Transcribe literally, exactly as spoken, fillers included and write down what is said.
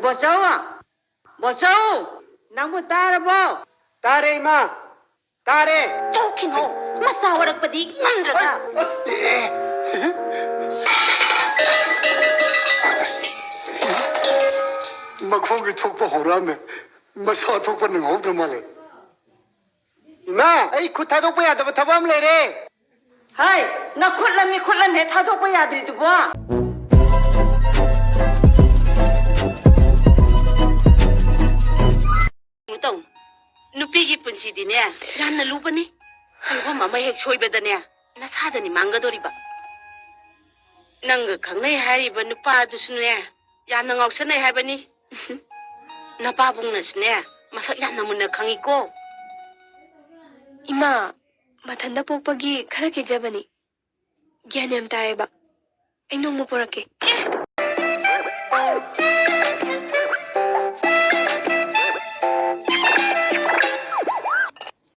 ꯕꯣꯆꯧ! ꯕꯣꯆꯧ! ꯅꯪꯕꯨ ꯇꯥꯔꯕꯣ? ꯇꯥꯔꯦ, ꯏꯃꯥ꯫ ꯇꯥꯔꯦ꯫ ꯇꯣꯛꯈꯤꯅꯣ꯫ ꯃꯆꯥ ꯑꯣꯏꯔꯛꯄꯗꯤ ꯉꯝꯗ꯭ꯔꯒ꯫ ꯃꯈꯣꯡꯒꯤ ꯊꯣꯛꯄ ꯍꯧꯔꯛꯑꯝꯃꯦ꯫ ꯃꯁꯥ ꯊꯣꯛꯄ ꯅꯪꯍꯧꯗ꯭ꯔ ꯃꯥꯜꯂꯦ꯫ ꯏꯃꯥ, ꯑꯩ ꯈꯨꯠ ꯊꯥꯗꯣꯛꯄ ꯌꯥꯗꯕ ꯊꯕꯛ ꯑꯃ ꯂꯩꯔꯦ꯫ ꯍꯥꯏ, ꯅꯈꯨꯠꯂ ꯃꯤꯈꯨꯠꯂꯅꯦ ꯊꯥꯗꯣꯛꯄ ꯌꯥꯗ꯭ꯔꯤꯗꯨꯕꯣ? ꯇꯧ꯫ ꯅꯨꯄꯤꯒꯤ ꯄꯨꯟꯁꯤꯗꯤꯅꯦ, ꯌꯥꯝꯅ ꯂꯨꯕꯅꯤ꯫ ꯈꯣꯡꯐꯝ ꯑꯃ ꯍꯦꯛ ꯁꯣꯏꯕꯗꯅꯦ, ꯅꯁꯥꯗꯅꯤ ꯃꯥꯡꯒꯗꯣꯔꯤꯕ꯫ ꯅꯪꯒ ꯈꯪꯅꯩ ꯍꯥꯏꯔꯤꯕ ꯅꯨꯄꯥꯗꯨꯁꯨꯅꯦ, ꯌꯥꯝꯅ ꯉꯥꯎꯁꯟꯅꯩ ꯍꯥꯏꯕꯅꯤ꯫ ꯅꯄꯥꯕꯨꯡꯅꯁꯨꯅꯦ, ꯃꯁꯛ ꯌꯥꯝꯅ ꯃꯨꯟꯅ ꯈꯪꯉꯤꯀꯣ꯫ ꯏꯃꯥ, ꯃꯊꯟꯇ ꯄꯣꯛꯄꯒꯤ ꯈꯔ ꯀꯦꯖꯕꯅꯤ꯫ ꯒ꯭ꯌꯥꯟ ꯌꯥꯝ ꯇꯥꯏꯌꯦꯕ꯫ ꯑꯩ ꯅꯣꯡꯃ ꯄꯨꯔꯛꯀꯦ꯫